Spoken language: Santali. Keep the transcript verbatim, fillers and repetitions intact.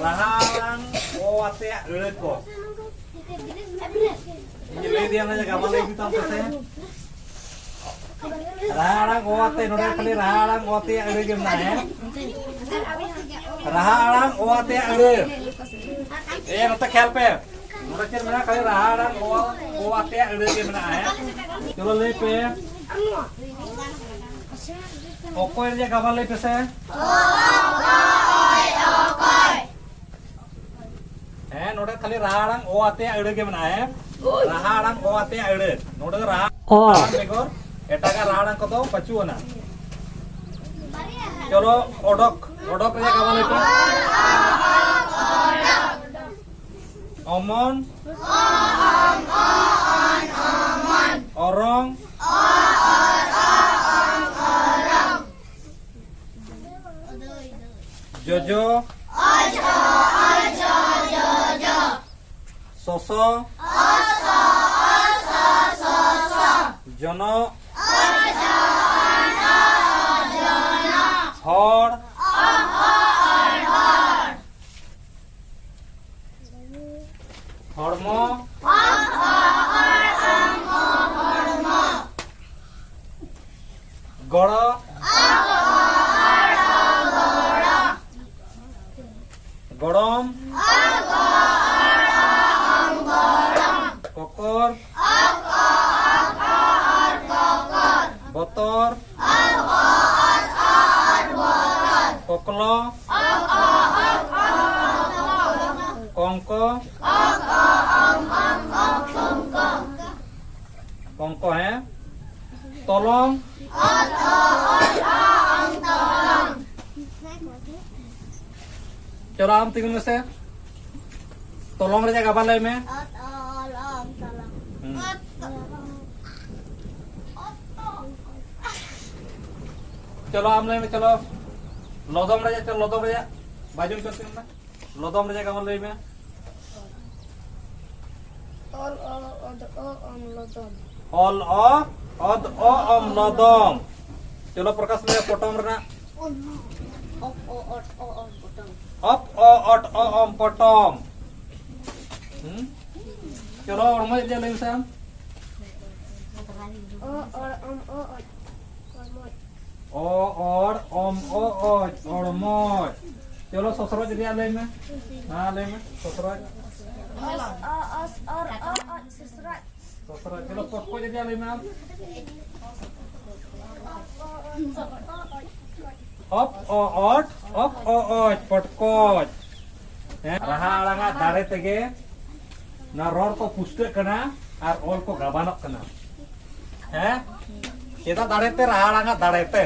ᱨᱟᱦᱟ ᱟᱲᱟᱝ ᱚ ᱟᱛᱮᱭᱟᱜ ᱟᱹᱲᱟᱹ ᱠᱚ᱾ ᱤᱧ ᱞᱟᱹᱭ ᱫᱤᱭᱟ ᱚᱱᱟ ᱡᱟᱭᱜᱟ, ᱢᱟ ᱞᱟᱹᱭ ᱢᱮ ᱛᱟᱢ ᱯᱮᱥᱮ᱾ ᱨᱟᱦᱟ ᱟᱲᱟᱝ ᱚ ᱟᱛᱮ, ᱱᱚᱰᱮ ᱠᱷᱟᱹᱞᱤ ᱨᱟᱦᱟ ᱟᱲᱟᱝ ᱚ ᱟᱛᱮᱭᱟᱜ ᱟᱹᱲᱟᱹ ᱜᱮ ᱢᱮᱱᱟᱜᱼᱟ, ᱦᱮᱸ? ᱨᱟᱦᱟ ᱟᱲᱟᱝ ᱚ ᱟᱛᱮᱭᱟᱜ ᱟᱹᱲᱟᱹ᱾ ᱮ, ᱱᱚᱛᱮ ᱠᱷᱮᱭᱟᱞ ᱯᱮ᱾ ᱱᱚᱰᱮ ᱪᱮᱫ ᱢᱮᱱᱟᱜᱼᱟ? ᱠᱷᱟᱹᱞᱤ ᱨᱟᱦᱟ ᱟᱲᱟᱝ ᱚ, ᱚ ᱟᱛᱮᱭᱟᱜ ᱟᱹᱲᱟᱹ ᱜᱮ ᱢᱮᱱᱟᱜᱼᱟ, ᱦᱮᱸ? ᱪᱚᱞᱚ ᱞᱟᱹᱭ ᱯᱮ᱾ ᱚᱠᱚᱭ ᱨᱮᱭᱟᱜ ᱜᱟᱵᱟᱱ ᱞᱟᱹᱭ ᱯᱮᱥᱮ᱾ ᱦᱮᱸ, ᱱᱚᱰᱮ ᱠᱷᱟᱹᱞᱤ ᱨᱟᱦᱟ ᱟᱲᱟᱝ ᱚ ᱟᱛᱮᱭᱟᱜ ᱟᱹᱲᱟᱹ ᱜᱮ ᱢᱮᱱᱟᱜᱼᱟ, ᱦᱮᱸ? ᱨᱟᱦᱟ ᱟᱲᱟᱝ ᱚ ᱟᱛᱮᱭᱟᱜ ᱟᱹᱲᱟᱹ᱾ ᱱᱚᱰᱮ ᱫᱚ ᱨᱟᱦᱟ ᱚ᱾ ᱟᱲᱟᱝ ᱵᱮᱜᱚᱨ ᱮᱴᱟᱜᱟᱜ ᱨᱟᱦᱟ ᱟᱲᱟᱝ ᱠᱚᱫᱚ ᱵᱟᱹᱪᱩᱜ ᱟᱱᱟ᱾ ᱪᱚᱞᱚ, ᱚᱰᱚᱠ, ᱚᱰᱚᱠ ᱨᱮᱭᱟᱜ ᱜᱟᱵᱟᱱ ᱞᱟᱹᱭ ᱯᱮ᱾ ᱚᱢᱚᱱ᱾ ᱚᱨᱚᱝ᱾ ᱡᱚᱡᱚ᱾ ᱥᱚᱥᱚ᱾ ᱡᱚᱱᱚᱜ᱾ ᱦᱚᱲ᱾ ᱦᱚᱲᱢᱚ᱾ ᱜᱚᱲᱚ᱾ ᱜᱚᱲᱚᱢ᱾ ᱠᱚᱠᱚᱨ᱾ ᱵᱚᱛᱚᱨ᱾ ᱠᱚᱠᱞᱚ᱾ ᱠᱚᱝᱠᱚ᱾ ᱠᱚᱝᱠᱚ, ᱦᱮᱸ? ᱛᱚᱞᱚᱝ᱾ ᱪᱚᱞᱚ, ᱟᱢ ᱛᱤᱸᱜᱩᱱ ᱢᱮᱥᱮ᱾ ᱛᱚᱞᱚᱝ ᱨᱮᱭᱟᱜ ᱜᱟᱵᱟᱱ ᱞᱟᱹᱭ ᱢᱮ᱾ ᱚᱛ, ᱚ, ᱚᱞ, ᱚ, ᱚᱢ, ᱛᱚᱞᱚᱝ᱾ ᱦᱩᱸ᱾ ᱪᱚᱞᱚ, ᱟᱢ ᱞᱟᱹᱭ ᱢᱮ, ᱪᱚᱞᱚ᱾ ᱞᱚᱫᱚᱢ ᱨᱮᱭᱟᱜ, ᱪᱚᱞᱚ, ᱞᱚᱫᱚᱢ ᱨᱮᱭᱟᱜ᱾ ᱵᱟᱡᱩᱱ ᱪᱚᱞ ᱛᱤᱸᱜᱩᱱ ᱢᱮ᱾ ᱞᱚᱫᱚᱢ ᱨᱮᱭᱟᱜ ᱜᱟᱵᱟᱱ ᱞᱟᱹᱭ ᱢᱮ᱾ ᱚᱞ, ᱚ, ᱚᱫ, ᱚ, ᱚᱢ, ᱞᱚᱫᱚᱢ᱾ ᱚᱞ, ᱚ, ᱚᱫ, ᱚ, ᱚᱢ, ᱞᱚᱫᱚᱢ᱾ ᱪᱚᱞᱚ, ᱯᱨᱚᱠᱟᱥ, ᱞᱟᱹᱭ ᱢᱮ, ᱯᱚᱴᱚᱢ ᱨᱮᱱᱟᱜ᱾ ᱚ, ᱚ, ᱚᱫ, ᱚ, ᱚᱢ, ᱯᱚᱴᱚᱢ᱾ ᱚᱯ ᱚ ᱚᱴ ᱚ ᱚᱢ ᱯᱚᱴᱚᱢ᱾ ᱦᱩᱸ? ᱪᱚᱞᱚ, ᱚᱲᱢᱚᱡ ᱞᱟᱹᱭ ᱢᱮᱥᱮ ᱟᱢ᱾ ᱚ, ᱚᱲ, ᱚᱢ, ᱚ, ᱚᱡ, ᱚᱲᱢᱚᱡ᱾ ᱚ, ᱚᱲ, ᱚᱢ, ᱚ, ᱚᱡ, ᱚᱲᱢᱚᱡ᱾ ᱪᱚᱞᱚ, ᱥᱚᱥᱨᱚᱡ ᱨᱮᱭᱟᱜ ᱞᱟᱹᱭ ᱢᱮ᱾ ᱦᱮᱸ, ᱞᱟᱹᱭ ᱢᱮ, ᱥᱚᱥᱨᱚᱡ᱾ ᱚᱥ, ᱚ, ᱚᱥ, ᱚᱨ, ᱚ, ᱚᱡ, ᱥᱚᱥᱨᱚᱡ᱾ ᱥᱚᱥᱨᱚᱡ᱾ ᱪᱚᱞᱚ, ᱯᱚᱴᱠᱚᱡ ᱨᱮᱭᱟᱜ ᱞᱟᱹᱭ ᱢᱮ ᱟᱢ᱾ ᱚᱯ, ᱚ, ᱚᱴ, ᱚᱯ, ᱚ, ᱚᱡ, ᱯᱚᱴᱠᱚᱡ᱾ ᱦᱮᱸ, ᱨᱟᱦᱟ ᱟᱲᱟᱝᱟᱜ ᱫᱟᱲᱮ ᱛᱮᱜᱮ ᱱᱚᱣᱟ ᱨᱚᱲ ᱠᱚ ᱯᱩᱥᱴᱟᱹᱜ ᱠᱟᱱᱟ ᱟᱨ ᱚᱞ ᱠᱚ ᱜᱟᱵᱟᱱᱚᱜ ᱠᱟᱱᱟ᱾ ᱦᱮᱸ? ᱪᱮᱫᱟᱜ ᱫᱟᱲᱮ ᱛᱮ? ᱨᱟᱦᱟ ᱟᱲᱟᱝᱟᱜ ᱫᱟᱲᱮ ᱛᱮ᱾